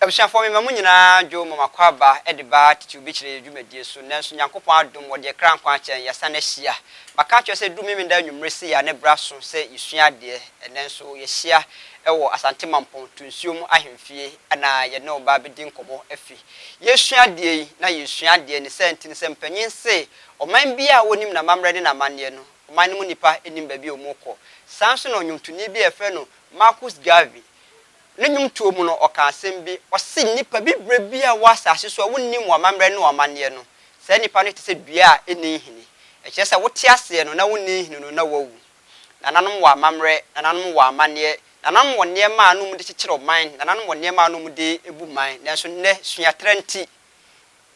Abusuafoɔ mema mo nyinaa dwo ma m'akwaaba de ba tete obi kyerɛ yɛ dwumadie so nanso Nyankopɔn adom wɔde yɛ kra nkwa akyɛn yɛasan ahyia maka akyerɛ sɛ ɛduru Memenda anwummere sei a ne berɛ aso sɛ yɛsua adeɛ ɛnnɛ nso yɛahyia wɔ Asante Mampong Tunsuom ahemfie na yɛne wo ba bɛdi nkɔmmɔ afi yɛresua adeɛ yi na yɛresua adeɛ ne saa nti no sɛ mpanin se ɔman biara a wɔnim n'amammerɛ ne n'amanneɛ no ɔman no mu nnipa nnim baabi a wɔrekɔ saa nso na ɔnwontoni bi a yɛfrɛ no Marcus Garvey Ne nnwomtoɔ mu no, ɔkaa asɛm bi, ɔse, Nnipa bibire bi a wɔ asase so a wonnim wɔn amammerɛ ne wɔn amanneɛ no, saa nnipa no te sɛ dua a ɛnni nhini. Ɛkyerɛ sɛ wote aseɛ no na wonni nhini no na woawu. Nananom wɔ amammerɛ, nananom wɔ amanneɛ, nananom wɔ nneɛma a na wɔde kyekyere ɔman, nananom wɔ nneɛma a na wɔde bu man, nanso nnɛ suatrɛ nti,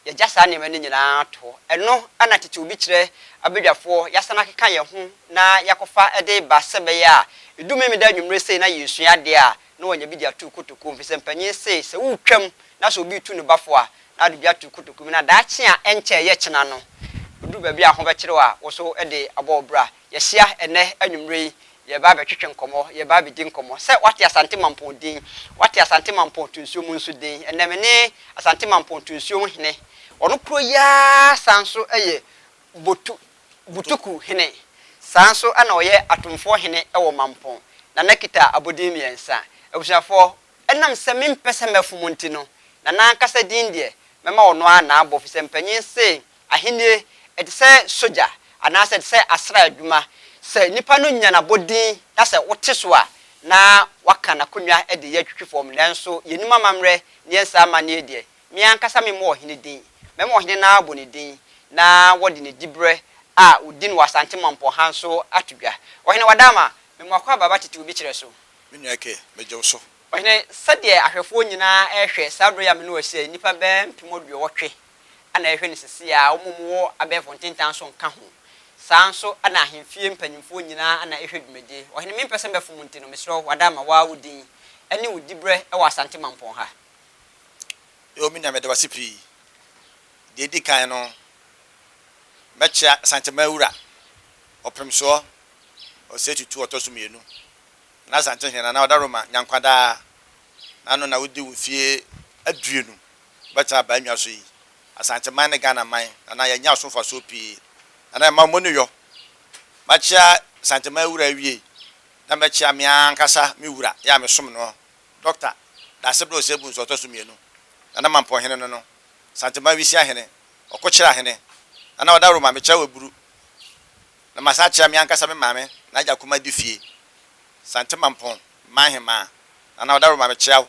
Yɛagya saa nneɛma no nyinaa ato hɔ. Ɛno na tete obi kyerɛ abadwafoɔ, yɛasan akeka yɛn ho na yɛakɔfa de reba sɛ ɛbɛyɛ a ɛdu Memeneda anwummerɛ sei na yɛresua adeɛ a, na wɔanya bi de ato kotokuo mu. Ɛfiri sɛ mpanin se, sɛ woretwam na sɛ obi retu ne ba fo a, na wode bi ato kotokuo mu na daakye a ɛnkyɛ ɛyɛ kyena no, ɛduru baabi a ho bɛkyere wo a, wo nso de abɔ wo bra. Yɛahyia ɛnnɛ anwummerɛ yi, yɛreba abɛtwetwe nkɔmmɔ, yɛreba abɛdi nkɔmmɔ. Sɛ woate Asante Mampɔn din, woate Asante Mampɔn Tunsuom nso din. Ɛnnɛ me ne Asante Mampɔn Tunsuom hene, ɔno korɔ yi ara san nso yɛ Botu, Butuku hene. Saa nso na ɔyɛ Atomfoɔ hene wɔ Mampɔn. Nana kita abɔdin mmiɛnsa. Abusuafoɔ, ɛnam sɛ mempɛ sɛ mɛfom nti no, Nana ankasa din deɛ, mɛma ɔno ara na abɔ, firi sɛ mpanin se Ahenni, ɛte sɛ sogya anaasɛ ɛte sɛ asra adwuma. Sɛ nipa no nya n'abɔdin na sɛ wote so a, na waka n'akonnwa de yɛ twitwi fam. Nanso yɛnnim amammerɛ ne yɛn saa amanneɛ deɛ. Me ankasa memmɔ ɔhene din. Mɛma ɔhene no ara abɔ ne din na wɔde ne diberɛ a ɔdi no wɔ Asante Mampɔn ha nso ato dwa. Ɔhene Wadaama, mema w'akwaaba ba tete obi kyerɛ so. Me nua Kay, megye wo so. Ɔhene, sɛdeɛ ahwɛfoɔ nyinaa rehwɛ saa berɛ yi a me ne wo ahyia yi, nnipa bɛyɛ 80,000 na ɛhwɛ no sesei a, wɔn a wɔwɔ abɛɛfo ntentan so nka ho. Saa ara nso na ahemfie mpanyimfoɔ nyinaa na ɛhwɛ dwumadie. Ɔhene mempɛ sɛ mɛfom nti no, mesrɛ wo, wada ama wo ara wo din ne wo diberɛ wɔ Asante Mampɔn ha. Yoo me nua meda wo ase pii. Deɛ ɛdi kan no, mɛkyea Asanteman wura, Ɔpemsoɔ, Osei Tutu ɔtɔ so mmienu, Nana Asantehene, Nana Ɔdaroma Nyankwadaa, N'ano na wodi wo mfie aduonu wobɛtena abannwa so yi. Asante man ne Ghana man, Nana yɛanya wo so mfasoɔ pii. Nana ɛma wo mɔni yɔ. Makyea Asante man wura awie na mɛkyea me ara ankasa me wura yɛ a mesom noɔ, Dɔkta Daasebrɛ Osei Bonsu ɔtɔ so mmienu, Nana Mampɔnhene no no, Asante man Wisia hene, Ɔkokyerɛ hene, Nana Ɔdawuroma mekyea wo aburu. Na masan akyea me ankasa me maame, N'agya Kuma Difie, Asante Mampɔn man hemaa. Nana Ɔdawuroma mekyea wo.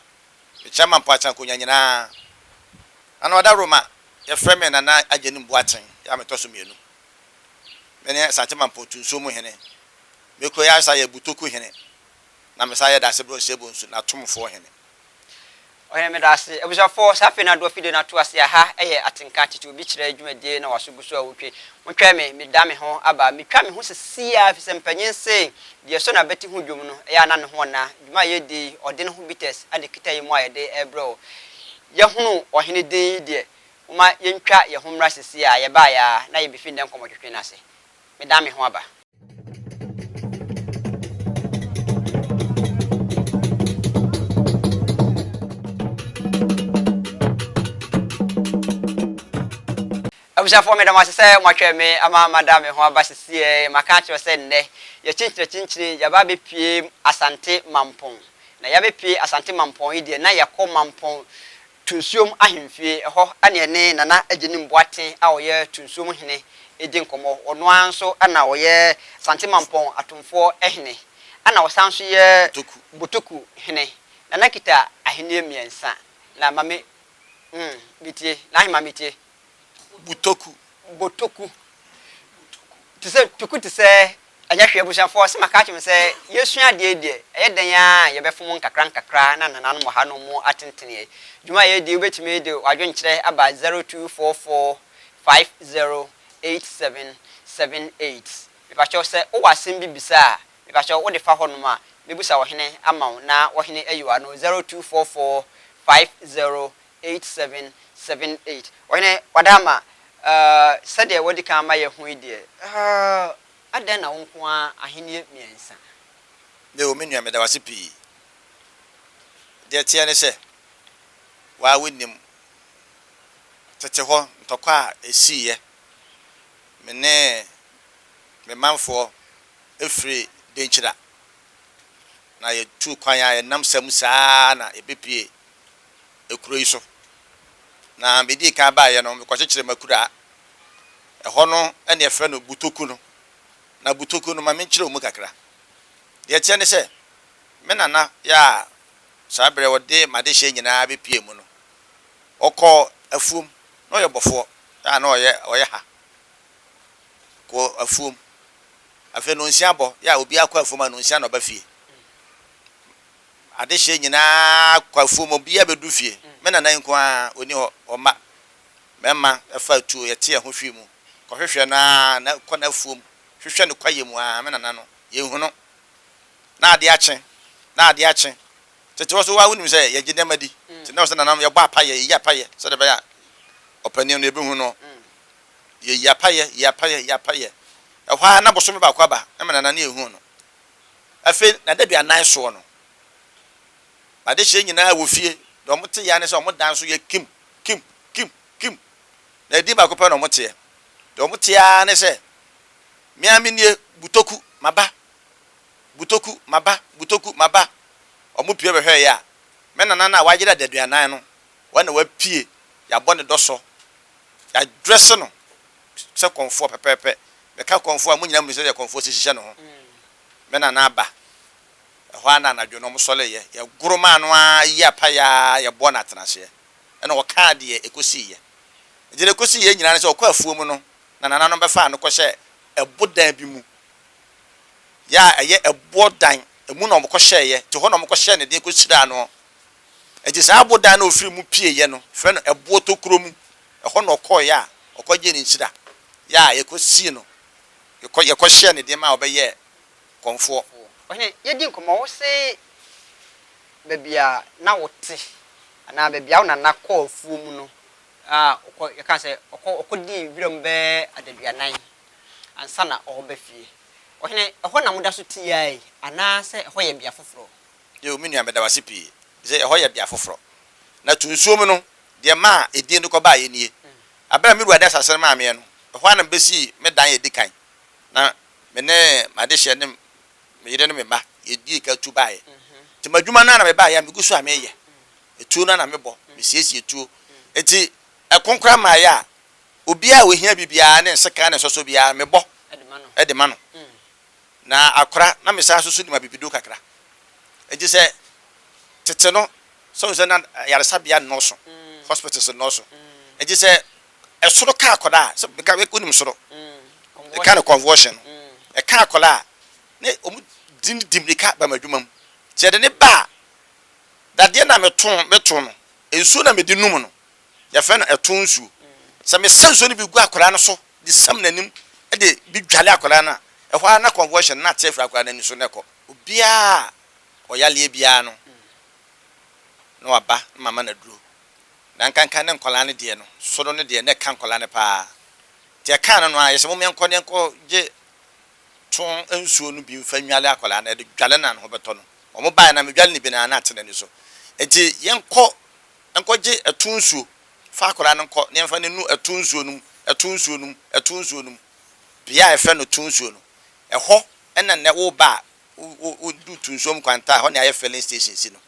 Mekyea Mampɔn Akyɛnkonya nyinaa. Nana Ɔdawuroma, yɛfrɛ me Nana Agyenim Boateng, yɛ a metɔ so mmienu. Me ne Asante Mampɔn Tunsuo mu hene. Me kuro yi ara yɛ Butoku hene, na mesan yɛ Dasebrɛ Osebonsu n'atomfoɔ hene. Ɔhene meda ase. Abusuafoɔ, saa afei na Adoa fidie no ato ase a ha yɛ atenka tete obi kyerɛ dwumadie na waso gu so a wotwe. Montwɛn me, meda me ho aba. Metwa me ho sesei ara efisɛ mpanyin se deɛ ɛsɔ n'abati ho dwom no, ɛyɛ a na ne ho ɔnna. Dwuma a yɛredi yi, ɔde ne ho bitters na ɛkita yɛn mu a yɛde rebrɛ wo. Yɛahunu ɔhene din yi deɛ, momma yɛntwa yɛn ho mmra sesei ara. Yɛbaeɛ ara na yɛbɛfi nnɛ nkɔmmɔtwetwe no ase. Meda me ho aba. Abusuafoɔ meda mo ase sɛ moatwɛn me ama mada me ho aba sesiɛ. Maka akyerɛ sɛ nnɛ yɛkyinkyinakyinkyini yɛaba abɛpue Asante Mampong. Na yɛabɛpue Asante Mampong yi deɛ na yɛkɔ Mampong Tunsuom ahemfie. Ɛhɔ na yɛne Nana Agyenim Boateng a ɔyɛ Tunsuom hene redi nkɔmmɔ. Ɔno ara nso na ɔyɛ Asante Mampong Atomfoɔ hene. Ɛna ɔsan nso yɛ Botoku hene. Nana kita ahennie mmiɛnsa. Na ma me, mm, metie. N'ahemmaa metie. Botoku. Botoku. Te sɛ, toku te sɛ, ɛnyɛ hwee abusuafoɔ, sɛ maka akyerɛ mo sɛ yɛresua adeɛ yi deɛ, ɛyɛ dɛn ara a yɛbɛfom nkakra nkakra na nananom wɔ ha no mo atentene yɛn. Dwuma a yɛredi yi, wobɛtumi de w'adwenkyerɛ aba 0244 50 87 78. Mepakyɛw sɛ wowɔ asɛm bi bisa a, mepakyɛw wode fa hɔnom a, mɛbusa ɔhene ama wo na ɔhene ayi wo ano, 0244 50 8778. Ɔhene Wadama, eh, sɛdeɛ woadi kan ama yɛahu yi deɛ, eh, adɛn na wo nko ara ahennie mmiɛnsa? Leo, me nua, meda wo ase pii. Deɛ ɛteɛ ne sɛ, Wo ara wonim tete hɔ ntɔkwa a ɛsiiɛ. Me ne me manfoɔ firi Denkyira, na yɛtuu kwan a yɛnam sa mu saa ara na yɛbɛpuee kuro yi so. Na medii kan baeɛ no, mekɔkyekyeree m'akuraa. Ɛhɔ no na yɛfrɛ no Butoku no. Na Butoku no, ma menkyerɛ wo mu kakra. Deɛ ɛteɛ ne sɛ, me nana yɛ a saa berɛ ɔde m'adehyeɛ nyinaa bɛpuee mu no, ɔkɔɔ afuom, na ɔyɛ bɔfoɔ a na ɔyɛ ɔyɛ ha, kɔɔ afuom. Afei nonsia bɔ, yɛ a obiara kɔ afuom a nonsia na ɔba fie. Adehyeɛ nyinaa kɔ afuom, obiara bɛduru fie. Me nana yi nko ara, ɔnni hɔ, ɔmma. Mmarima fa tuo, yɛte yɛn ho hwee mu kɔhwehwɛ no ara, na kɔ n'afuom, hwehwɛ no kwaeɛ mu ara, me nana no, yɛnhu no. Na adeɛ akye, na adeɛ akye. Tete hɔ nso, wo ara wonim sɛ yɛgye nneɛma di, nti na ɛwɔ sɛ nananom yɛbɔ apaeɛ, yɛyi apaeɛ sɛdeɛ ɛbɛyɛ a ɔpanin no yɛbɛhu no. Yɛyi apaeɛ, yi apaeɛ, yi apaeɛ. Ɛhɔ ara na bosome baako aba, na me nana no yɛnhuu no. Afei n'adaduanan soɔ no, m'adehyeɛ nyinaa wɔ fie, deɛ wɔte yɛ ara ne sɛ wɔn dan so yɛ kim, kim, kim, kim. Na edin baako pɛ na wɔteɛ. Deɛ wɔteɛ ara ne sɛ, Me ara menie, Butoku, maba, Butoku, maba, Butoku, maba. Wɔpue bɛhwɛeɛ a, me nana no a wayera adaduanan no, wɔn na wapue, yɛabɔ ne dɔsɔ, yɛadrɛse no sɛ kɔmfoɔ pɛpɛɛpɛ. Meka kɔmfoɔ a, mo nyinaa monim sɛdeɛ kɔmfoɔ si hyehyɛ ne ho. Me nana aba. Ɛhɔ ara na anadwo no wɔsɔreeɛ. Yɛgoro maa no ara yii apaeɛ ara, yɛbɔɔ no atenaseɛ. Ɛnna ɔkaa deɛ ɛkɔsiiɛ. Nti deɛ ɛkɔsiiɛ nyinaa ne sɛ ɔkɔɔ afuo mu no, na nananom bɛfaa no kɔhyɛɛ ɛbodan bi mu. Yɛ a ɛyɛ ɛboɔ dan, ɛmu na wɔkɔhyɛeɛ. Nti hɔ na wɔkɔhyɛɛ no den kɔhyiraa no. Nti saa abodan no a ɔfiri mu pieeɛ no, frɛ no ɛboɔ tokuro mu. Ɛhɔ na ɔkɔeɛ a ɔkɔgyee ne nhyira. Yɛ a yɛkɔsii no, yɛkɔ, yɛkɔhyɛɛ no den maa ɔbɛyɛɛ kɔmfoɔ. Ɔhene, yɛdi nkɔmmɔ, wo se baabi a na wote anaa baabi a wo nana kɔɔ afuo mu no a ɔkɔ, yɛka sɛ ɔkɔ, ɔkɔdii wiram bɛyɛ adaduanan ansa na ɔreba fie. Ɔhene, ɛhɔ na moda so te ara yi anaasɛ ɛhɔ yɛ bea foforɔ? Yoo, me nua, meda wo ase pii. Sɛ ɛhɔ yɛ bea foforɔ. Na to nsuo mu no, deɛ ɛmaa edin no kɔbaeɛ nie. Berɛ a me wura de asase no maa meɛ no, ɛhɔ ara na mebɛsii me dan a ɛdi kan. Na me ne m'adehyeɛ ne me yere ne me mma, yɛdii ka tu baeɛ. Nti m'adwuma no ara na mebaeɛ a megu so a meyɛ. Etuo no ara na mebɔ, mesiesie tuo. Nti ɛko koraa maeɛ a, obiara a ɔhia biribiara ne nsekan ne nsɔsɔ biara, mebɔ de ma no. Na akora, na mesan nso so nim abibiduro kakra. Enti sɛ tete no, sɛ wohu sɛ na ayaresabea nnɔɔso, hospitals nnɔɔso. Enti sɛ ɛsoro ka akwadaa a, sɛ meka wonim soro, ɛka no convulsion no, ɛka akwadaa a, ne wɔn di di mmirika ba m'adwuma mu. Sɛ yɛde ne ba a, dadeɛ na meto meto no, nsuo na mede num no, Yɛfrɛ no ɛto nsuo. Sɛ mesa nsuo no bi gu akwadaa no so de sam n'anim de bi dwale akwadaa no a, ɛhɔ ara na convulsion no ate afiri akwadaa no ani so na ɛkɔ. Obiara a ɔyaleɛ biara no, na waba na mama no aduro. Na nkanka ne nkwadaa no deɛ no, soro no deɛ na ɛka nkwadaa no pa ara. Nti ɛkaa no no ara, yɛsɛ mom yɛnkɔ na yɛnkɔgye to nsuo no bi mfa nnwale akwadaa no, yɛde dwale no a ne ho bɛtɔ no. Wɔn baeɛ no a medwale no bi no ara na ate n'ani so. Nti yɛnkɔ Nkɔgye ɛto nsuo. Fa akwadaa no nkɔ na yɛmfa no nnu ɛto nsuo no mu, ɛto nsuo no mu, ɛto nsuo no mu. Bea a yɛfrɛ no to nsuo no, ɛhɔ na nnɛ woreba a, wo, wo, wodu to nsuo mu kwanta a, ɛhɔ na yɛayɛ filling station si no.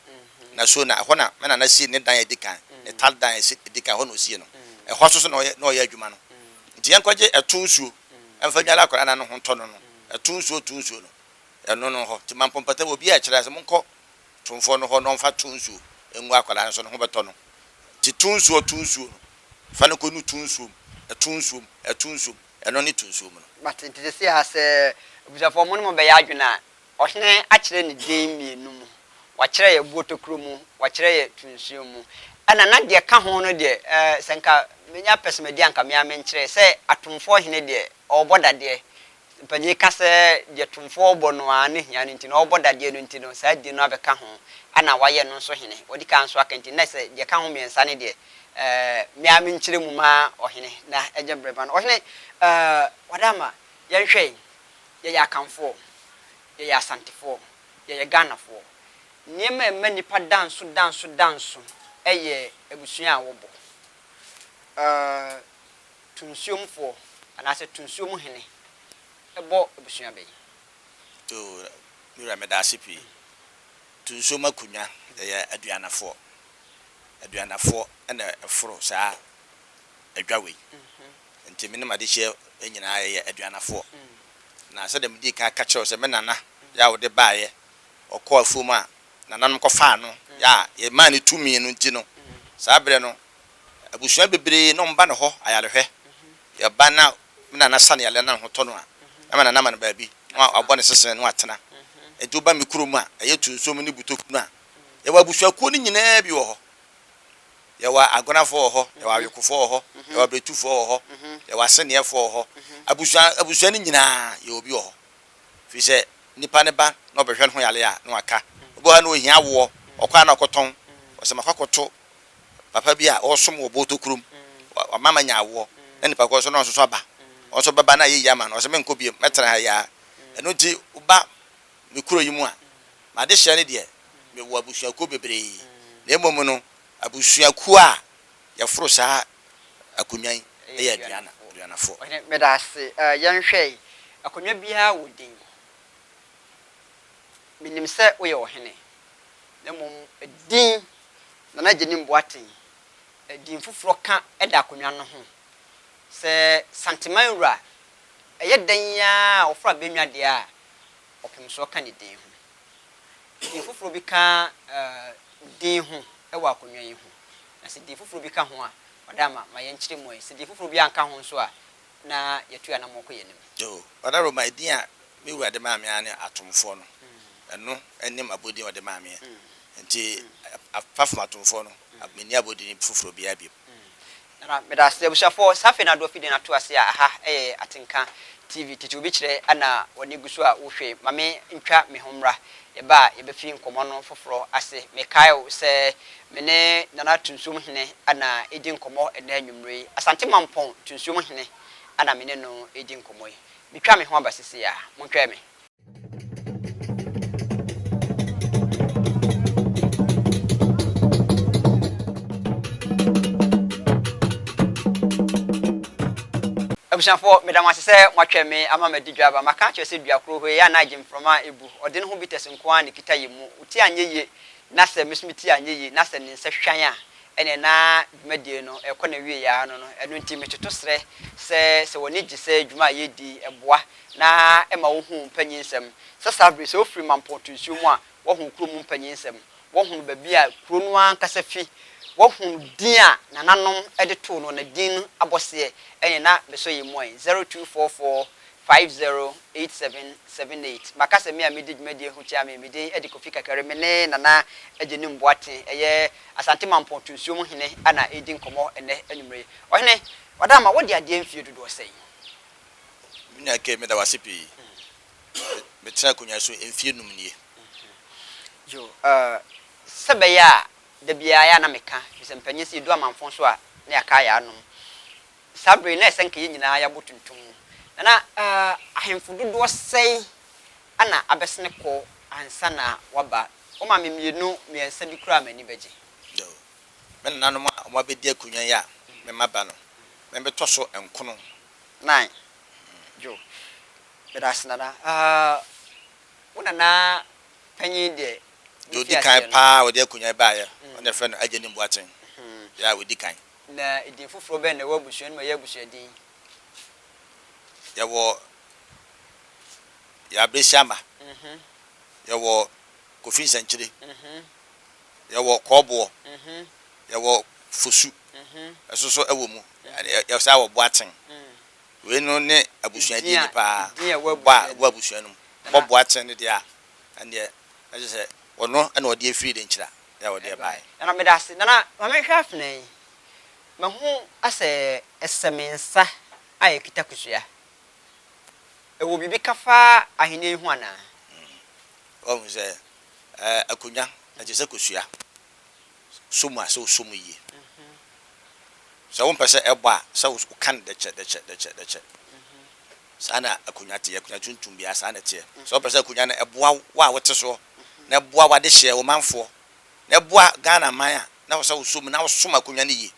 Na so na ɛhɔ na me nana sii ne dan a ɛdi kan, ne tar dan a ɛsi, ɛdi kan, ɛhɔ na ɔsii no. Ɛhɔ nso so na ɔyɛ, na ɔyɛ adwuma no. Nti yɛnkɔgye ɛto nsuo mfa nnwale akwadaa no na ne ho ntɔ no no. Ɛto nsuo, to nsuo no, ɛno no hɔ. Nti Mampong mpɔtam obiara kyerɛ sɛ monkɔ Tumfoɔ no hɔ na ɔmfa to nsuo ngu akwadaa no so, ne ho bɛtɔ no. Nti to nsuo, to nsuo no, fa no kɔnu to nsuo mu, to nsuo mu, to nsuo mu, ɛno ne to nsuo mu no. Mate, nti seesei ara sɛ abusuafoɔ mo ne mo bɛyɛ adwene a, ɔhene akyerɛ ne din mmienu mu, wakyerɛ yɛ Buotokuro mu, wakyerɛ yɛ to nsuo mu. Ɛna na deɛ ɛka ho no deɛ, ɛɛ, sɛ nka menya pɛsɛmadi a nka me ara menkyerɛ, sɛ atomfoɔ hene deɛ, ɔrebɔ dadeɛ, Mpanin ka sɛ deɛ tomfoɔ rebɔ no ara ne hia no nti no, ɔrebɔ dadeɛ no nti no, saa din no abɛka ho na wayɛ no nso hene. Wɔdi kan nso aka nti, na sɛ deɛ ɛka ho mmiɛnsa no deɛ, ɛɛ, me ara menkyerɛ mu ma ɔhene na ɛnyɛ berɛ ma no. Ɔhene, ɛɛ, Wadama, yɛnhwɛ yi, yɛyɛ Akanfoɔ, yɛyɛ Asantefoɔ, yɛyɛ Ghanafoɔ. Nneɛma a ɛma nnipa da nso da nso da nso. yɛ abusua a wɔbɔ Tunsuomfoɔ anaasɛ Tunsuom hene bɔ abusua bɛn? Yoo, me wura meda ase pii. Tunsuom akonnwa yɛ Aduanafoɔ. Aduanafoɔ na ɛforo saa adwa wei. Nti me ne m'adehyeɛ nyinaa yɛyɛ Aduanafoɔ. Na sɛdeɛ medii kan ka kyerɛɛ wo sɛ me nana yɛ a ɔde baeɛ, ɔkɔɔ afuom a nananom kɔfaa no yɛ a yɛmaa no tumi no nti no, saa berɛ no abusua bebree na wɔba ne hɔ ayarehwɛ. Yɛba na me nana sa no yareɛ na ne ho tɔ no a, na me nana ma no baabi na wabɔ ne sesene na watena. Nti woba me kurom a, ɛyɛ Tunsom ne Butoku no a, yɛwɔ abusuakuo no nyinaa bi wɔ hɔ. Yɛwɔ Agonafoɔ wɔ hɔ, yɛwɔ Awekofoɔ wɔ hɔ, yɛwɔ Abiretufoɔ wɔ hɔ, yɛwɔ Aseneɛfoɔ wɔ hɔ. Abusua abusua no nyinaa yɛwɔ bi wɔ hɔ. Firi sɛ nipa no ba na ɔbɛhwɛ ne ho yare a na waka. Obi wɔ hɔ a na ɔhia awoɔ, ɔkɔ a na ɔkɔtɔn. Ɔsɛ makɔ akɔto papa bi a ɔresom wɔ Booto kurom, wama manya awoɔ. Na nipa korɔ nso na ɔno nso aba. Ɔno nso bɛba na ayɛ yie ama no. Ɔsɛ menkɔ bio, mɛtena ha yi ara. Ɛno nti woba me kuro yi mu a, m'adehyeɛ no deɛ, mewɔ abusuakuo bebree. Na mmom no, abusuakuo a yɛforo saa akonnwa yi yɛ Aduana, Aduanafoɔ. Ɔhene, meda ase. Yɛnhwɛ yi, akonnwa biara wɔ din. Menim sɛ woyɛ ɔhene, na mmom din Nana Agyenim Boateng, din foforɔ ka da akonnwa no ho. Sɛ Santeman wura, ɛyɛ dɛn ara a ɔforo abannwa deɛ a, ɔpemsoɔ ka ne din ho. Din foforɔ bi ka din ho wɔ akonnwa yi ho. Na sɛ din foforɔ bi ka ho a, Ɔdaama, ma yɛnkyerɛ mu ɛ. Sɛ din foforɔ bi anka ho nso a, na yɛatu yɛn anammɔn kɔ yɛn anim. Yoo, Ɔdaroma, edin a me wura de maa me ara ne Atomfoɔ no. Ɛno ne m'abodin a ɔde maa meɛ. Nti, apart from Atomfoɔ no, menni abodin foforɔ biara bio. Nana meda ase. Abusuafoɔ saa afei na Adwoa Fidie no ato ase a aha yɛ Atenka TV tete obi kyerɛ na w'ani gu so a wohwɛ yi ma me ntwa me ho mmra yɛba a yɛbɛfi nkɔmmɔ no foforɔ ase mekae wo sɛ me ne Nana Tunsuom Hene na ɛredi nkɔmmɔ ɛnnɛ anwummere yi Asante Mampɔn Tunsuom Hene na me ne no redi nkɔmmɔ yi metwa me ho aba sesei a montwɛn me. Abusuafoɔ, meda mo ase sɛ moatwɛn me ama madi dwa aba. Maka akyerɛ sɛ dua koro hɔ yi a na agye mframa a ebu. Ɔde ne ho bitters nko ara na ekita yɛn mu. Wo ti anyɛ yie na sɛ me nso me ti anyɛ yie na sɛ ne nsa hwan a, ɛnneɛ na dwumadie no rekɔ n'awieeɛ ara no no. Ɛno nti metoto srɛ sɛ, sɛ w'ani gye sɛ dwuma a yɛredi yi boa na ɛma wohu mpanyinsɛm. Sɛ saa bere yi, sɛ wofiri Mampɔn to nsuo mu a, woahu kuro mu mpanyinsɛm, woahunu baabi a kuro no ankasa fi, woahunu din a nananom de too no, na din no abɔseɛ ɛne na bɛsɔ yɛn mu ɛ, 0244 50 87 78. Maka sɛ me a medi dwumadie ho kyia me, me din de Kofi Kakari, me ne Nana Agyenim Boateng, ɛyɛ Asante Mampɔn to nsuo mu hene na ɛredi nkɔmmɔ ɛnnɛ anwummerɛ yi. Ɔhene, Ɔdaama, wode adeɛ mfie dodoɔ sɛn? Me nua Kay, meda wo ase pii. Metena akonnwa so mfeɛ num nie. Yo, eh, sɛ ɛbɛyɛ a da biara ɛyɛ a na meka, ɛfiri sɛ mpanyin sɛ yɛdu amanfõ so a na yɛaka ayɛ anom. Saa bere yi na ɛsɛ nka yɛn nyinaa yɛabɔ tuntum mu. Nana, eh, ahemfo dodoɔ sɛn na abɛsene kɔ ansa na woaba? Woma me mmienu, mmiɛnsa bi koraa a m'ani bɛgye. Yo, me nananom a wɔabɛdi akonnwa yi a me mma ba no, me metɔ so nkono. Nine. Yo, meda ase Nana. Ah, wo nana panyin deɛ, Deɛ ɔdi kan paa a ɔde akonnwa yi baeɛ, ɔno na yɛfrɛ no Agyenim Boateng, yɛ a ɔdi kan. Na edin foforɔ bɛn na ɛwɔ abusua no mu a ɛyɛ abusua din? Yɛwɔ Yɛabrɛsiama, yɛwɔ Kofi Nsɛnkyere, yɛwɔ Kɔɔboɔ, yɛwɔ Fosu nso so wɔ mu. Yɛsan wɔ Boateng. Wei no ne abusua din no paa. Bɔ a ɛwɔ abusua no mu. Bɔ Boateng no deɛ a, ɛnneɛ na kyerɛ sɛ ɔno na ɔde afiri Denkyira na ɔde baeɛ. Nana meda ase. Nana ma menhwɛ afena yi. Mahu asɛ ɛsɛ me nsa a ɛkita kosua. Ɛwɔ biribi ka fa ahennie yi ho anaa? Wahu sɛ akonnwa, ɛte sɛ kosua. Sɔ mu a, sɛ wosɔ mu yie. Sɛ wompɛ sɛ ɛbɔ a, sɛ woka no dɛkyɛ dɛkyɛ dɛkyɛ dɛkyɛ. Saa na akonnwa teɛ. Akonnwa tuntum biara, saa na ɛteɛ. Sɛ wopɛ sɛ akonnwa no ɛboa wo a wote soɔ, na ɛboa w'adehyeɛ, wo manfoɔ, na ɛboa Ghana man a, na ɛwɔ sɛ wosɔ mu na wosom akonnwa no yie.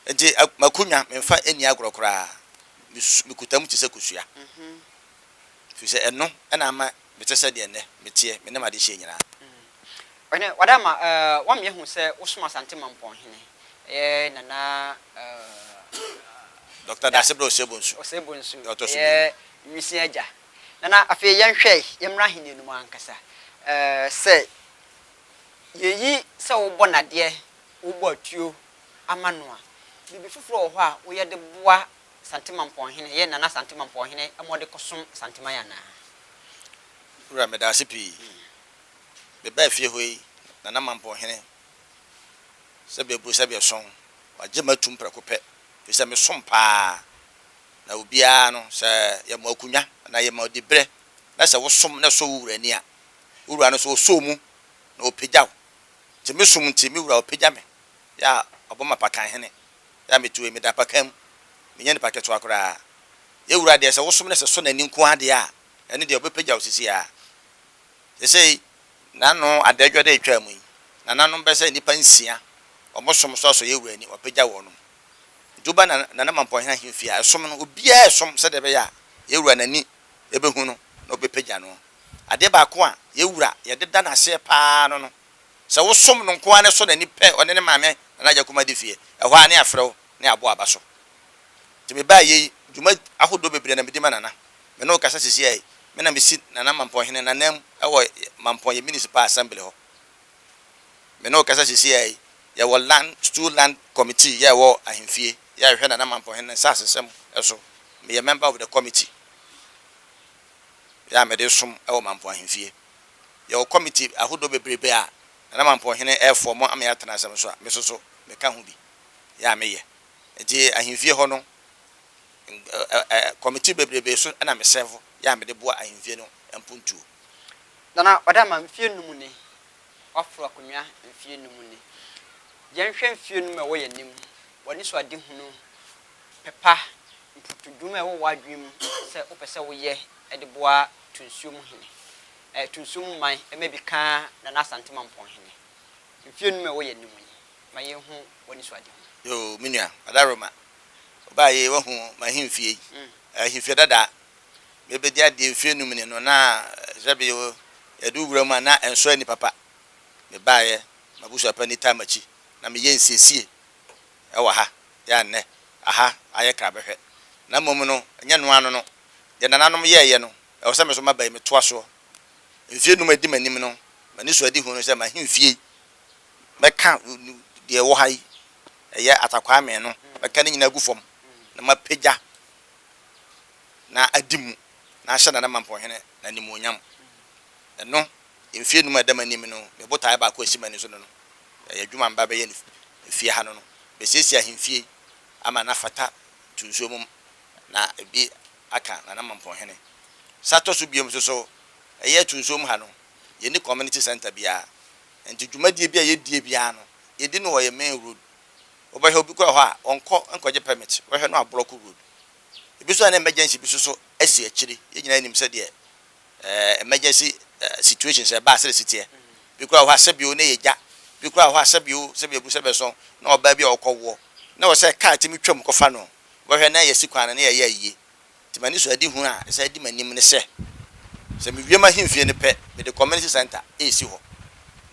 Nti m'akonnwa, memfa nni agorɔ koraa. Mekuta mu te sɛ kosua. Ɛfiri sɛ ɛno na ama mete sɛ deɛ nnɛ meteɛ, me ne m'adehyeɛ nyinaa. Ɔhene Wadama, woama yɛahu sɛ wosom Asante Mampɔnhene, ɛyɛ Nana. Dɔkta Dasebrɛ Osei-Bonsu, Osei-Bonsu, deɛ ɔtɔ so ɛyɛ mmienu. Nwisiaa agya. Nana, afei yɛnhwɛ, yɛmmra ahennie no mu ankasa. Sɛ yɛyi sɛ wobɔ nnadeɛ, wobɔ atuo ama no a, biribi foforɔ wɔ hɔ a woyɛ de boa Asante Mampɔnhene, ɛyɛ Nana Asante Mampɔnhene ma ɔde kɔsom Asanteman anaa? Wura, meda ase pii. Mebaa fie hɔ yi, Nana Mampɔnhene, sɛbe aburu sɛbe ɛsɔn, wagye me atum prɛko pɛ, firi sɛ mesom pa ara. Na obiara no, sɛ yɛma wo akonnwa anaa yɛma wo diberɛ na sɛ wosom na ɛsɔ wo wura ani a, wo wura no nso ɔsɔ wo mu na ɔpagya wo. Nti me som nti, me wura ɔpagya me, yɛ a ɔbɔ me apakanhene, yɛ a metu yi, meda apakan mu, menyɛ nipa ketewa koraa. Yɛ wura deɛ, sɛ wosom na sɛ ɛsɔ n'ani nko ara deɛ a, ɛno deɛ ɔbɛpagya wo seesei ara. Seesei, n'ano adadwa da a etwaa mu yi, nananom bɛsɛ nnipa nsia, wɔn som nso asɔ yɛn Wura ani, wapagya wɔnom. Nti woba Nana Mampɔnhene ahemfie a, ɛsom no, obiara resom sɛdeɛ ɛbɛyɛ a yɛn Wura n'ani bɛhu no na ɔbɛpagya no. Adeɛ baako a yɛn Wura yɛde da no aseɛ pa ara no no, sɛ wosom no nko ara na ɛsɔ n'ani pɛ, ɔne ne maame Nana Agya Kumah di fie, ɛhɔ ara ne yɛafrɛ wo na yɛabɔ aba so. Nti mebaeɛ yi, dwuma ahodoɔ bebree na medi ma Nana. Me ne wo kasa seesei yi, me na mesi Nana Mampɔnhene n'ananmu wɔ Mampɔn yɛ Municipal Assembly hɔ. Me ne wo kasa seesei yi, yɛwɔ Land, Stool Land Committee yɛ ɛwɔ ahemfie yɛ a ɛhwɛ Nana Mampɔnhene ne nsasesɛm so. Meyɛ member of the committee yɛ a mede som wɔ Mampɔn ahemfie. Yɛwɔ committee ahodoɔ bebrebe a Nana Mampɔnhene ɛrefɔɔmo ama yɛatena asɛm so a, me nso so meka ho bi yɛ a meyɛ. Nti ahemfie hɔ no, Committee bebrebe so na me serve yɛ a mede boa ahemfie no mpuntuo. Nana Ɔdama, mfeɛ num ni, woaforo akonnwa mfeɛ num ni. Yɛnhwɛ mfeɛ num a ɛwɔ yɛn anim, w'anisoadehunu, pɛ pa, mpotodwuma a ɛwɔ w'adwene mu sɛ wopɛ sɛ woyɛ de boa Tunsuom hene, Tunsuom man ma bi ka Nana Asante Mampɔn hene. Mfeɛ num a ɛwɔ yɛn anim yi, ma yɛnhu w'anisoadehunu. Yoo, me nua, Ɔdaroma, Ɔbaa yei wahu m'ahemfie yi, ahemfie dada a mebɛdi adeɛ mfeɛ num ni no, na sɛbe yɛde wo wura mu a na ɛnsɔ ani papa. Mebaeɛ, m'abusuapanin taa m'akyi na meyɛ nsiesie wɔ ha, yɛ a nnɛ aha ayɛ krabɛhwɛ. Na mmom no, ɛnyɛ ɛno ara no no, deɛ nananom yɛeɛ no, ɛwɔ sɛ me nso maba yi metoa soɔ. Mfeɛ num a ɛdi m'anim no, m'anisoadehunu ne sɛ m'ahemfie yi, mɛka deɛ ɛwɔ ha yi, ɛyɛ Atakwame no, mɛka ne nyinaa agu fam na mapagya na adi mu na ahyɛ Nana Mampɔnhene animuonyam. Ɛno, mfeɛ num a ɛda m'anim no, me botaeɛ baako a ɛsi m'ani so no no, ɛyɛ adwuma a meba bɛyɛ no fie ha no no, mɛsiesie ahemfie yi ama no afata to nsuo mu na ebi aka Nana Mampɔnhene. Sa tɔ so biom nso so, ɛyɛ to nsuo mu ha no, yɛnni community centre biara. Nti dwumadie bi a yɛdie biara no, yɛdi no wɔ yɛn main road. Wobɛhwɛ obi koraa wɔ hɔ a, ɔnkɔ nkɔgye permit, wobɛhwɛ no ablɔko road. Ebi nso a na emergency bi nso so asi akyire. Yɛn nyinaa nim sɛdeɛ eh, emergency eh, situations ɛba a sɛdeɛ ɛsi teɛ. Bi koraa wɔ hɔ a sɛbio na ɛyɛ gya, bi koraa wɔ hɔ a sɛbio sɛbi abu sɛbi ɛsɔn na ɔbaa bi a ɔkɔwoɔ na wɔ sɛ kaa tumi twam kɔfa no, wobɛhwɛ na yɛasi kwan no na yɛyɛ ayie. Nti m'anisoadehunu a ɛsan di m'anim ne sɛ, sɛ mewie m'ahemfie no pɛ, mede community centre resi hɔ.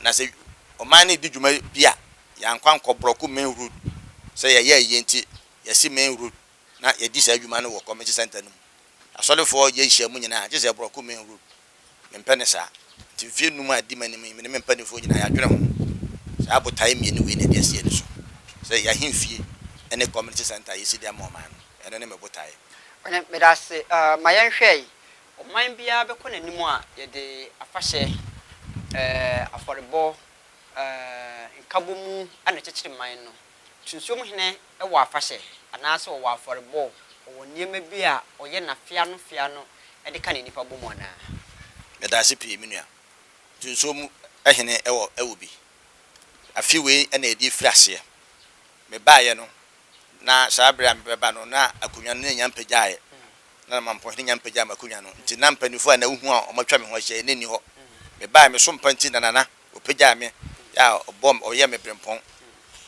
Na sɛ ɔman no redi dwuma bi a, yɛankɔ ankɔ Borɔko main road sɛ yɛyɛ ayie nti yɛasi main road na yɛadi saa dwuma no wɔ community centre no mu. Asɔrefoɔ yɛ nhyiamu nyinaa a, gye sɛ Borɔko main road. Mempɛ no saa. Nti mfeɛ nnum a adi m'anim yi, me ne me mpanimfoɔ nyinaa yɛadwene ho. Saa botaeɛ mmienu wei na yɛde asi yɛn ani so, sɛ yɛn ahemfie ne community centre a yɛsi de ama ɔman no, ɛno ne me botaeɛ. Ɔhene, meda ase. Ma yɛnhwɛ yi, ɔman biara bɛkɔ n'anim a, yɛde afahyɛ, afɔrebɔ, nkabɔmu na ɛkyekyere man no. Tunsuom hene wɔ afahyɛ anaasɛ ɔwɔ afɔrebɔ, ɔwɔ nneɛma bi a ɔyɛ no afe ano afe ano de ka ne nnipa bɔ mu anaa? Meda ase pii me nua. Tunsuom hene wɔ wɔ bi. Afe wei na yɛde refiri aseɛ. Mebaeɛ no, na saa berɛ a mebɛba no na akonnwa no na ɛnnya mpagyaeɛ. Na Mampɔnhene nnya mpagyaa m'akonnwa no. Nti na mpanimfoɔ a na wohu a wɔatwa me ho ahyia yi na nni hɔ. Mebaeɛ, me so mpa nti na Nana ɔpagyaa me. Yɛ a ɔbɔ ɔyɛ me berempɔn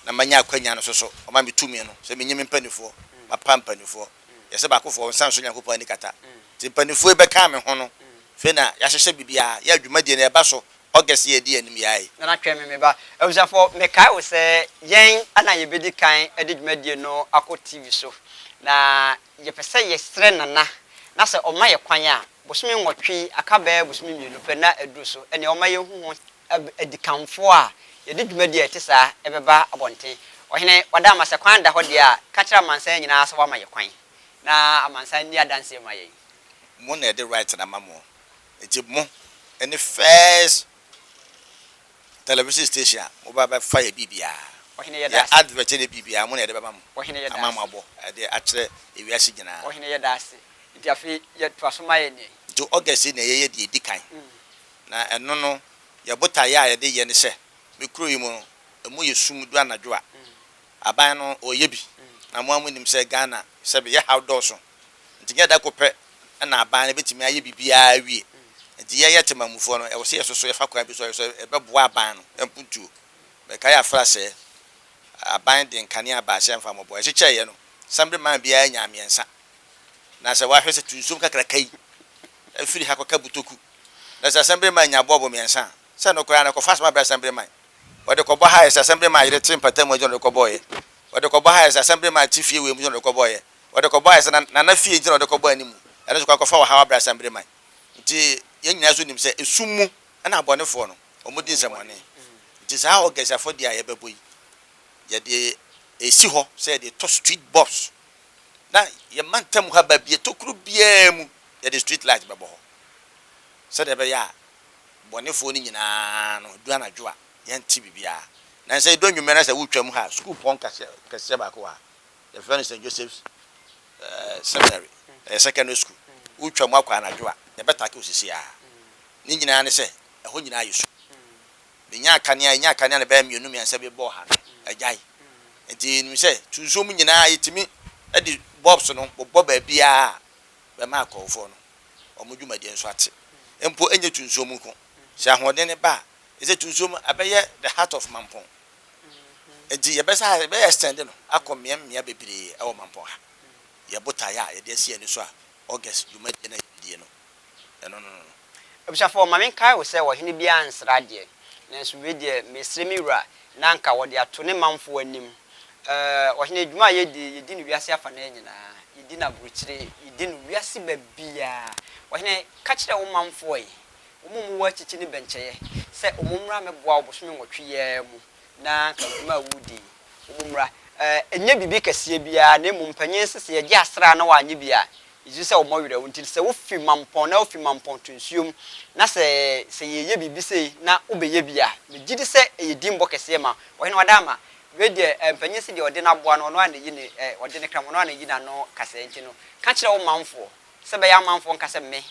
na manya akwanya no nso so, ɔma me tumi no sɛ menyi me mpanimfoɔ, mapa mpanimfoɔ. Yɛsɛ baakofoɔ nsa nso Nyankopɔn ani kata. Nti mpanimfoɔ yi bɛkaa me ho no, afei na yɛahyehyɛ biribiara, yɛ dwumadie no ɛba so August yi a ɛdi anim yi ara yi. Nana twɛn me me ba. Abusuafoɔ, mekae wo sɛ yɛn na yɛbɛdi kan de dwumadie no akɔ TV so. Na yɛpɛ sɛ yɛsrɛ Nana na sɛ ɔma yɛ kwan a, bosome nwɔtwe yi, aka bɛyɛ bosome mmienu pɛ na aduru so, ɛnneɛ ɔmma yɛnhu ho adikanfoɔ a yɛde dwumadie a ɛte saa bɛba abɔnten. Ɔhene, wada ama sɛ kwan da hɔ deɛ a, ka kyerɛ amansan nyinaa sɛ woama yɛ kwan, na amansan nni adanseɛ mma yɛn. Mo na yɛde right no ama mo, nti mo ne first television station a moba bɛfa yɛ biribiara. Ɔhene yɛda Yɛ ase. advert ne biribiara mo na yɛde bɛma mo Ɔhene yɛda ama ase. mo abɔ de akyerɛ ewiase nyinaa. Ɔhene yɛda ase. Nti afei yɛ toa so ma yɛn deɛn? Nti August yi na yɛyɛ deɛ ɛdi kan. Na ɛno no, yɛn botaeɛ a yɛde yɛ ne sɛ, me kuro yi mu no, ɛmu yɛ sum du anadwo a, aban no ɔreyɛ bi. Na mo ara monim sɛ Ghana, sɛbe yɛ haw dɔɔso, nti nyɛ da ko pɛ na aban no bɛtumi ayɛ biribiara awie. Nti yɛn yɛ temanmufoɔ no, ɛwɔ sɛ yɛsoso yɛfa kwan bi so a yɛbɛboa aban no mpuntuo. Mekae afra sɛ, aban de nkanea baa sɛ ɛmfa mmɔboa. Yɛkyekyɛeɛ no, Assembly man biara nyaa mmiɛnsa. Na sɛ woahwɛ sɛ tunsom kakraka yi firi ha kɔka Butoku, na sɛ asɛmbereman nya bɔɔbo mmiɛnsa a, sɛ ɛno koraa no, ɛkɔfa asɛm abrɛ asɛmbereman. Wɔde kɔbɔ ha yɛ sɛ asɛmbereman yere te mpata mu nti na ɔde kɔbɔeɛ. Wɔde kɔbɔ ha yɛ sɛ asɛmbereman te fie wei mu nti na ɔde kɔbɔeɛ. Wɔde kɔbɔ ha yɛ sɛ nana fie nti na ɔde kɔbɔ anim. Ɛno nso kɔ akɔfa ɔhaw abrɛ asɛmbereman. Nti yɛn nyinaa nso nim sɛ esum mu na abɔnefoɔ no, wɔdi nsɛmmɔne. Nti saa August afɔdie a yɛbɛbɔ yi, yɛde resi hɔ sɛ yɛde retɔ street bulbs Na yɛn mantam ha baabi tokuro biara mu, yɛde street light bɛbɔ hɔ sɛdeɛ ɛbɛyɛ a bɔnefoɔ no nyinaa no, ɛdu anadwo a, yɛnte biribiara. Nansa ɛdu anwummerɛ na sɛ wotwam ha a, sukuupɔn kɛseɛ kɛseɛ baako wɔ ha, yɛfrɛ no St. Joseph's eh, Seminary, ɛyɛ secondary school. Wotwam akɔ anadwo a, yɛbɛtake wo sisi ara. Ne nyinaa ne sɛ, ɛhɔ nyinaa yɛ sum. Menyaa kanea, yɛnyaa kanea no bɛyɛ mmienu mmiɛnsa bi bɔɔ ha no, agyae. Nti yɛnim sɛ tunsuo mu nyinaa yɛtumi de bulbs no bobɔ baabiara a, bɛma akɔwofoɔ no wɔn dwumadie nso ate. Mpo ɛnyɛ tunsuo mu nko, sɛ ahoɔden no ba a, ɛsɛ tunsuo mu abɛyɛ the heart of Mampong. Nti yɛbɛsa yɛbɛyɛ extend no akɔ mmea mmea bebree ɛwɔ Mampong ha. Yɛ botaeɛ a yɛde asi ani so a August dwumadie no a yɛbɛdie no, ɛno no no no. Abusuafoɔ, ma menkae wo sɛ ɔhene biara nsra adeɛ, nanso wei deɛ mesrɛ me wura na anka wɔde ato ne manfoɔ anim. Ɛɛ, ɔhene, dwuma a yɛdi yi, yɛdi no wiase afanaa nyinaa, yɛdi no aburokyire, yɛdi no wiase baabiara. Ɔhene, ka kyerɛ wo manfoɔ yi, wɔn a wɔwɔ akyikyi ne bɛnkyɛeɛ, sɛ wɔmmra mmɛboa wo bosome nwɔtwe yi ara mu, na anka dwuma a woredi yi, wɔmmra. Ɛɛ, ɛnyɛ biribi kɛseɛ biara, na mmom mpanin se sɛ yɛgye asra na wɔanyɛ bi a, Yesu sɛ wɔmmɔ werɛ wo nti sɛ wofi mampɔn na wofi mampɔn to nsuom na sɛ sɛ yɛyɛ biribi sei na wobɛyɛ bi a megye di sɛ ɛyɛ dimbɔ kɛseɛ ma ɔhene Wadaama wei deɛ eh, mpanyin se deɛ ɔde n'aboa no ɔno ara na ɛyi ne eh, ɔde ne kram ɔno ara na ɛyi n'ano kasɛɛ nti no ka kyerɛ wo manfoɔ sɛ bɛyɛ amanfoɔ nka sɛ me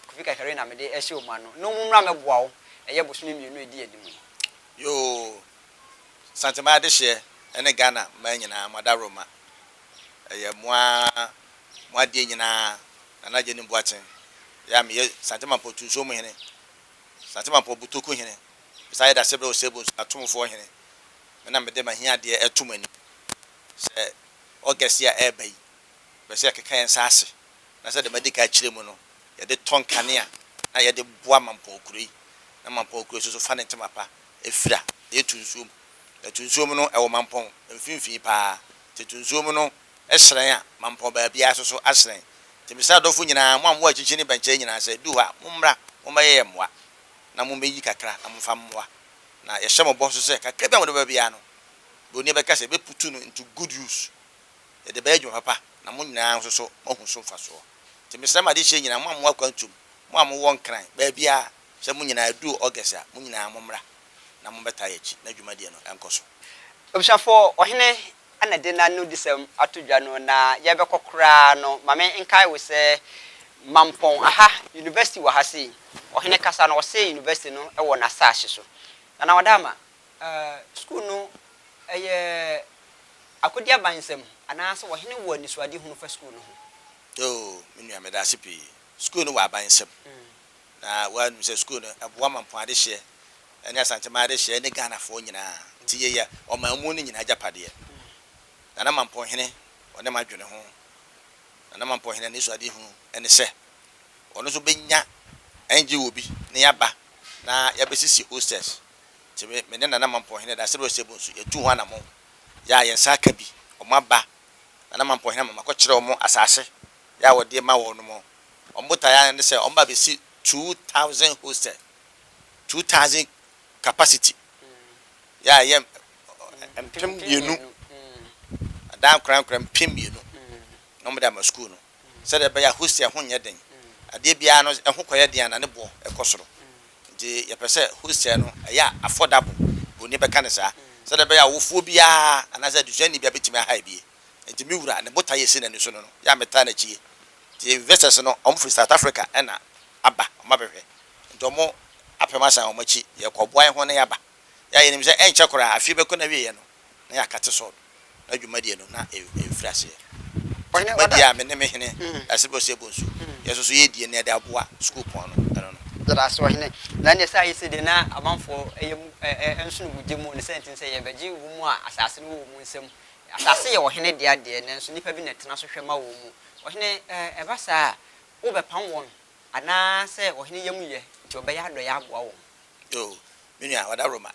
Kofi Kakari na mede ɛhyɛ wɔn ano na wɔn mmra mmɛboa wo ɛyɛ bosome mmienu a ɛdi anim yi. Yoo, Santemaa adehyeɛ ne Ghana mmaa nyinaa mo adaworoma ɛyɛ mo ara mo adeɛ nyinaa Nana Agyenim Boateng yɛ a meyɛ Sante Mampɔn Tunsuom hene, Sante Mampɔn Butoku hene, mesan yɛ Dasebrɛ Osei Bonsu Atomfoɔ hene. Me na mede m'ahiadeɛ reto mo anim sɛ August yi a ɛreba yi, mepɛ sɛ yɛkeka yɛn nsa ase na sɛdeɛ madi kan akyerɛ mu no, yɛde tɔ nkanea na yɛde boa Mampɔn kuro yi na Mampɔn kuro yi nso so fa ne ntoma pa fira. Ɛyɛ Tunsuom. Na Tunsuom no, ɛwɔ Mampɔn mfimfini pa ara. Nti Tunsuom no hyerɛn a, mampɔn baabiara nso so ahyerɛn. Nti mesrɛ adɔfo nyinaa, mo a mowɔ akyirikyiri ne bɛnkyɛe nyinaa sɛ, ɛduu hɔ a, mommra, mommɛyɛ yɛn mmoa, na mommeyi kakra na momfa mmoa. Na yɛhyɛ mo bɔ nso sɛ, kakra bi a mode bɛba biara no, Buroni bɛka sɛ, yɛbɛputu no into good use, yɛde bɛyɛ adwuma papa, na mo nyinaa nso so moahu so mfasoɔ. Nti mesrɛ mo adehyeɛ nyinaa, mo a mowɔ akwantu mu, mo a mowɔ Nkran, baabiara, sɛ mo nyinaa, ɛduu August a, mo nyinaa mommra na mommɛtaa yɛn akyi na dwumadie no nkɔ so. Abusuafoɔ, ɔhene na de n'anodisɛm ato dwa no, na yɛrebɛkɔ koraa no, ma me nkae wo sɛ Mampɔn aha, university wɔ ha sei, ɔhene kasa no, ɔse university no wɔ n'asaase so. Nana Ɔdaama, eh, sukuu no, ɛyɛ akodi aban nsam, anaasɛ ɔhene wɔ anisoadehunu fa sukuu no ho? Oo, me nua, meda ase pii. Sukuu no wɔ aban nsam. Na woanim sɛ sukuu no, ɛboa Mampɔn adehyeɛ. Ɛne Asanteman adehyeɛ ne Ghanafoɔ nyinaa. Nti yɛyɛ ɔman mu no nyinaa agyapadeɛ. Nana Mampɔnhene ɔne m'adwene ho. Nana Mampɔnhene anisoadehunu ne sɛ ɔno nso bɛnya NGO bi na yɛaba na yɛabɛsisi hostels. Nti me me ne Nana Mampɔnhene Dasebe Osei Bonsu yɛatu ho anammɔn. Yɛ a yɛn nsa aka bi, wɔaba Nana Mampɔnhene ama makɔkyerɛ wɔn asase yɛ a wɔde ma wɔn no. Wɔn botaeɛ ara ne sɛ wɔba abɛsi 2000 hostel, 2000 capacity yɛ a ɛyɛ 2000, adan nkorankora 2000 na wɔde ama sukuu no sɛdeɛ ɛbɛyɛ a hostel ho nyɛ den. Adeɛ biara no ɛho kɔyɛ den a na ne boɔ kɔ soro. Nti yɛpɛ sɛ hostel no ɛyɛ affordable, buroni bɛka no saa, sɛdeɛ ɛbɛyɛ a ɔwofoɔ biara anaasɛ adesuani biara bɛtumi aha bie. Nti me wura ne botaeɛ a ɛsi n'ani so no no, yɛ a metaa n'akyi yie. Nti investors no wɔn firi South Africa na aba, wɔn abɛhwɛ. Nti wɔn apem asan wɔn akyi, yɛrekɔboa yɛn ho na yɛaba. Yɛ a yɛnim sɛ ɛnkyɛ koraa, afeɛ bɛkɔ n'awieɛ no, na yɛakate sɔɔd, na dwumadie no na ɛrefiri aseɛ. Nti dwumadie a me ne me hene Dasebe Osei Bonsu, yɛn nso so yɛredie na yɛde aboa sukuupɔn no, ɛno no. Yɛda ase ɔhene. Na ɛneɛ sɛ ayɛ sei deɛ na amanfoɔ yam nsono gu gye mu, ne sɛ nti ne sɛ yɛbɛgye wo mu a asase no wɔ wo nsam. Asase yɛ ɔhene dea deɛ, nanso nnipa bi na ɛtena so hwɛ ma wɔn mu. Ɔhene, ɛba saa a, wobɛpam wɔn anaasɛ ɔhene yam yɛ nti ɔbɛyɛ adɔeɛ aboa wɔn? Yoo, me nua, w'adaworoma,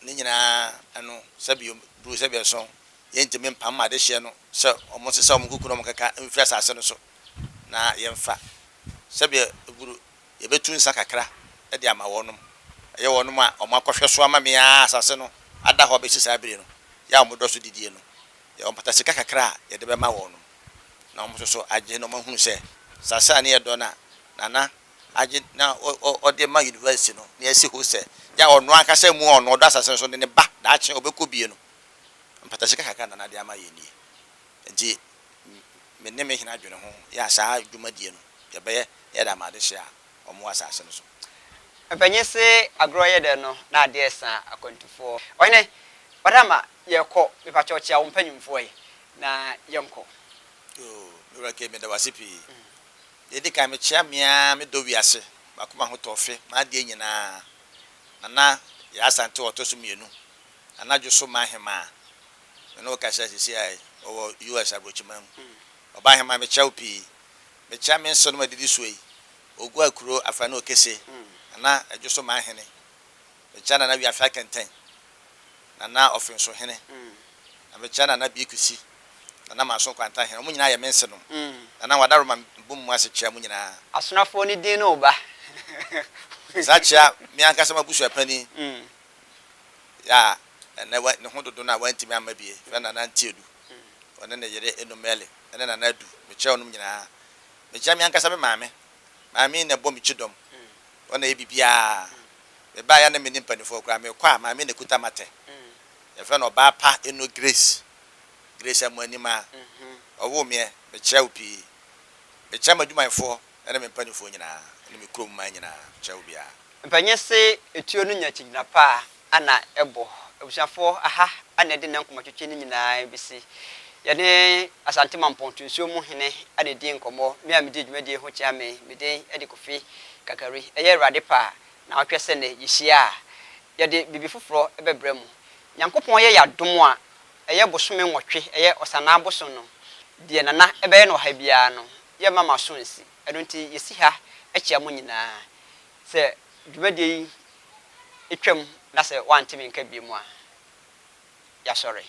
ne nyinaa ano, sɛbi duru sɛbi ɛso, yɛntumi mpam adehyeɛ no sɛ wɔnsesa wɔn nkuku na wɔnkeka mfiri asase no so na yɛmfa. Sɛbi buru, yɛbɛtu nsa kakra de ama wɔnom. Ɛyɛ wɔnom a wɔakɔhwɛ so ama me ara asase no ada hɔ abɛsi saa bere no, yɛ a wɔdɔ so didie no, yɛwɔ mpata sika kakra a yɛde bɛma wɔnom na wɔn nso so agye na wɔahunu sɛ asase a ne yɛdɔ no a Nana agye na ɔde ma university no na yɛasi hostel yɛ a ɔno ankasa mu a ɔno ɔdɔ asase no so de ne ba daakye ɔbɛkɔ bie no, mpata sika kakra Nana de ama yɛn nie. Nti me ne me hene adwene ho yɛ a saa dwumadie no yɛbɛyɛ na yɛde ama adehyeɛ a wɔwɔ asase no so. Mpanyin se agorɔ yɛ dɛ no na adeɛ resa akwantufoɔ. Ɔhene, Ɔdama yɛrekɔ, mepakyɛw kyea wo mpanyimfoɔ yi na yɛnkɔ. Yoo, me wura Kay meda wo ase pii. Deɛ ɛdi kan mekyea me ara me dɔ wiase, m'akoma ho tɔfe, m'adeɛ nyinaa, Nana Yaa Asante ɔtɔ so mmienu, Nana Dwoso m'ahemaa, me ne wo kasa seesei a ɔwɔ US abrokyiman mu. Ɔbaahemaa mekyea wo pii. Mekyea me nsenom a ɛdidi soɔ yi, Ogua Kuro Afrane Okese, Nana Adwoso Manhene, mekyea Nana Wiafe Akɛntɛn, Nana Ɔfenso Hene, na mekyea Nana Biikusi, Nana Manso Nkwanta Hene, wɔn nyinaa yɛ me nsenom. Nana Wadaroma mebɔ mo mu ase kyea mo nyinaa. Asonafoɔ no din no reba. Mesan kyea me ankasa m'abusuapanin yɛ a ɛnnɛ ne ho dodo no a wantumi amma bi, yɛfrɛ no Nana Ntiadu, ɔne ne yere Eno Meli ne Nana Adu, mekyea wɔnom nyinaa. Mekyea me ankasa me maame. Maame yi na ɛbɔ me kyidɔm. Ɔno na ɛyɛ biribiara. Mebaeɛ a na menni mpanimfoɔ koraa. Mekɔ a, maame na ɛkuta m'atɛ. Yɛfrɛ no Ɔbaa Pa Eno Grace. Grace Amoanimaa. Ɔwoo meɛ. Mekyea wo pii. Mekyea m'adwumayɛfoɔ ne me mpanimfoɔ nyinaa ne me kurom man nyinaa. Mekyea obiara. Mpanyin se etuo no nya kyigyina pa a na ɛbɔ. Abusuafoɔ, aha na yɛde nnɛ nkɔmmɔtwetwe no nyinaa bɛsi. Yɛne Asante Mampɔn Nsuo mu hene na ɛdii nkɔmmɔ. Me a medii dwumadie ho kyea me, me din de Kofi Kakari. Ɛyɛ Awurade pɛ a, naawɔtwe sɛ nnɛ yɛhyia a, yɛde biribi foforɔ bɛbrɛ mo. Nyankopɔn yɛ yɛn adom a, ɛyɛ bosome nwɔtwe, ɛyɛ Ɔsanaa bosom no, deɛ Nana bɛyɛ no ɔha biara no, yɛmma mo aso nsi. Ɛno nti yɛsi ha kyea mo nyinaa. Sɛ dwumadie yi twam na sɛ woante me nka bio a, yɛasɔre.